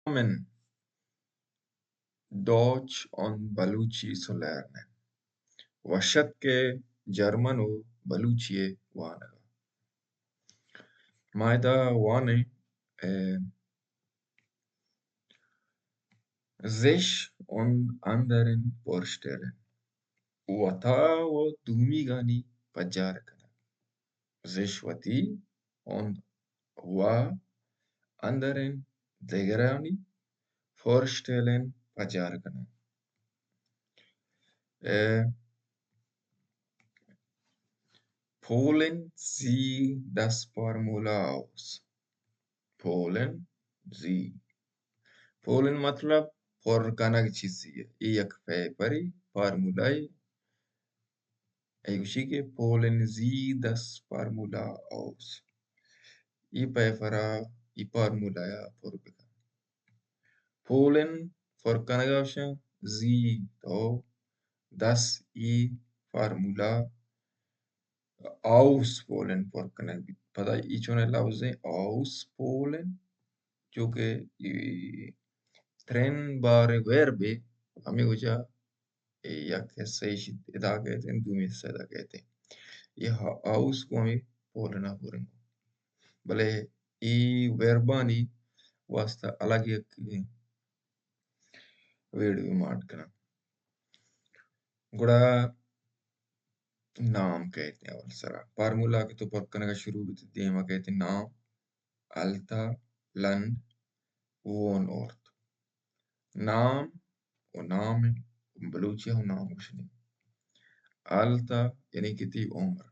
Willkommen Deutsch und Baluchi zu lernen. وش اتک ئے جرمن و بلوچی ءِ وانگ ءَ۔ ما ادا وان ایں، اے، sich und anderen vorstellen۔ وتا و دومیگانی پجار کنگ۔ Sich وتی، und و anderen دگرانی، vorstellen پجار کنگ۔ اے، Füllen Sie das Formular aus۔ Füllen Sie۔ Füllen مطلب پر کنگ چیزی ءِ۔ اے یک پیپرے، فارمولائے۔ اے گوشی کہ Füllen Sie das Formular aus۔ A paper ءَ، اے فارمولا ءَ پر بکن۔ Füllen پر کنگ ءَ گوشاں، Sie تو، das اے فارمولا، ausfüllen پر کنگ بیت۔ پدا اے چونیں لفظے ausfüllen، چونکہ اے trennbare Verbe، ہمے وجہ اے یک حصہ ایشی ادا کئیت انت، دومی حصہ ادا کئیت انت۔ اے ہا-، aus گوں ہمے füllen ءَ پوریں۔ بلے اے verb آنی واسطہ الگ یک ویڈیو ما اڈ کناں۔ گڑا نام کئیت اول سرا۔ فارمولا کہ تو پر کنگ ءَ شروع بیت، دیما کئیت نام، Alter، Land، Wohnort۔ نام و نام، بلوچی ءَ نام گوشنی۔ Alter یعنی کہ تئی عمر۔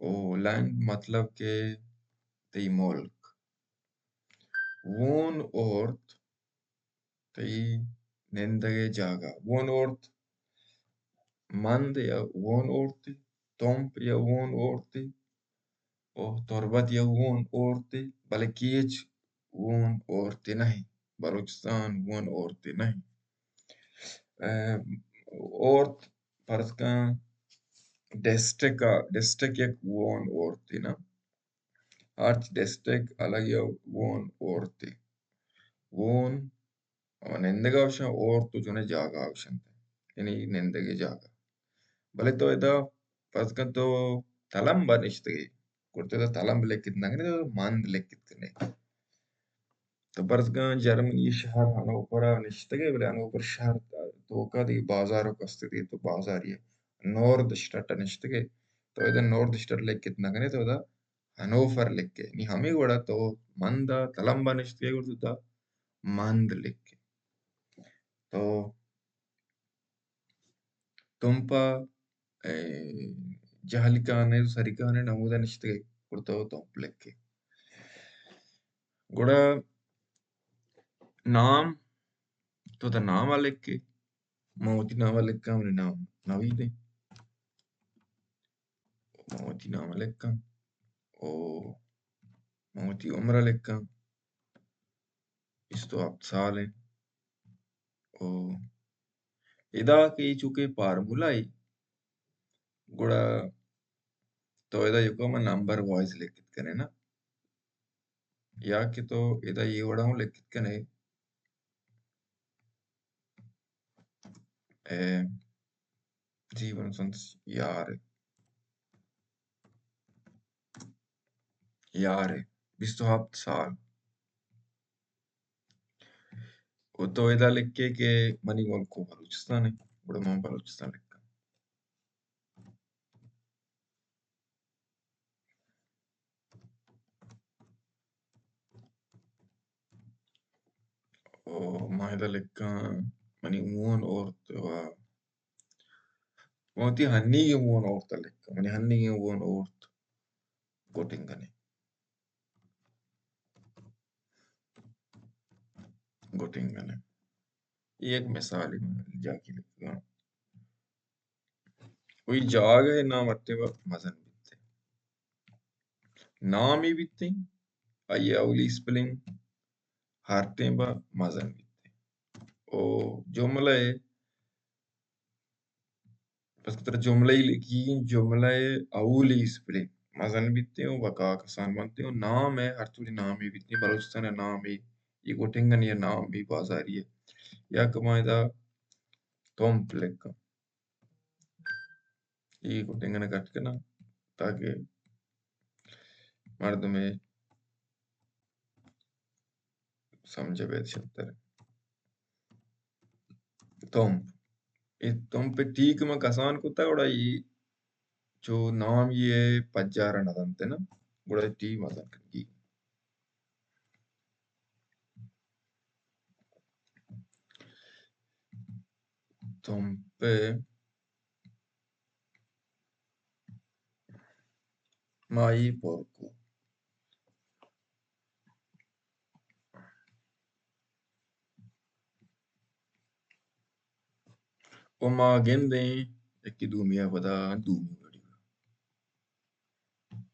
و Land مطلب کہ تئی ملک۔ Wohnort تئی نندگ ءِ جاگہ۔ Wohnort مند یا Wohnort، تمپ یا Wohnort، او تربت یا Wohnort، بلے کیچ Wohnort نہ اِنت، بلوچستان Wohnort نہ اِنت۔ اے، Ort فرض کن ڈسٹرکٹ ءَ، ڈسٹرکٹ یک Wohnort نہ، ہرچ ڈسٹرکٹ الگ یا Wohnort۔ Wohn و نندگ ءَ گوشاں، Ort تو چونیں جاگہ ءَ گوشنت، یعنی نندگ ءِ جاگہ۔ بلے تو ادا فرض کن تو تلمب ءَ نشتگ ئے، گڑا تو ادا تلمب لکھت نہ کن ئے، تو مند لکھت کن ئے۔ تو فرض کن جرمنی شہر ہنوفر ءَ نشتگ ئے، بلے ہنوفر شہر توکا دگہ بازار ءُ کست دگہ تو بازاری ءَ، نوردشٹاٹ ءَ نشتگ ئے، تو ادا نوردشٹاٹ لکھت نہ کن ئے، تو ادا ہنوفر لکھ ئے۔ نی ہمے وڑا تو مند ءَ تلمب ءَ نشتگ ئے، گڑا تو ادا مند لکھ ئے۔ تو تمپ ءَ، اے، جہلیکان ءَ، سریکان ءَ، ہمودا نشتگ ئے، گڑا تو تمپ لکھ ئے۔ گڑا نام، تو ادا نام ءَ لکھ ئے۔ من وتی نام ءَ لکھاں، منی نام نوید اِنت۔ من وتی نام ءَ لکھاں۔ او من وتی عمر ءَ لکھاں۔ بیست ءُ ہپت سال اِنت۔ او ادا کہ اے چونکہ فارمولا اے، گڑا تو ادا یکا من نمبر وائز لکھت کن ئے نا، یا کہ تو ادا اے وڑا ہوں لکھت کن ئے، اے، جی، من سنت یار، یار، بیست ءُ ہپت سال۔ و تو ادا لکھ ئے کہ منی ملک و بلوچستان اِنت، گڑا من بلوچستان لکھاں۔ او من ادا لکھاں، منی وون اورت و من وتی ہنیگیں وون اورت ءَ لکھاں، منی ہنیگیں وون اورت گوٹنگن اِنت۔ گوٹنگن اِنت۔ اے یک مثالے من جاگہے لکھگاں۔ و اے جاگہ ءِ نام ہرٹیں با مزن بیت۔ نامے بیت، آئی ءِ اولی اسپلنگ ہرٹیں با مزن بیت۔ او جملہ ءِ پس ترا جملہ ءَ لکھی، جملہ ءِ اولی اسپلنگ مزن بیت و بقا کسان بنت و نام ءِ ہر توری نامے بیت، بلوچستان ءِ نامے، اے گٹنگن یا نام اے بازاری ءِ۔ یا کہ ما ادا تمپ لکھاں۔ اے گٹنگن کٹ کناں تاکہ مردمے سمجھ بیت شتر۔ تمپ۔ اے تمپ ٹی کہ من کسان کتا، گڑا اے چو نام اے پجار نہ دنت نا، گڑا ٹی مزن کنگی۔ تمپ مائی پورکو۔ و ما گندیں یکی دومی ءَ پدا دومی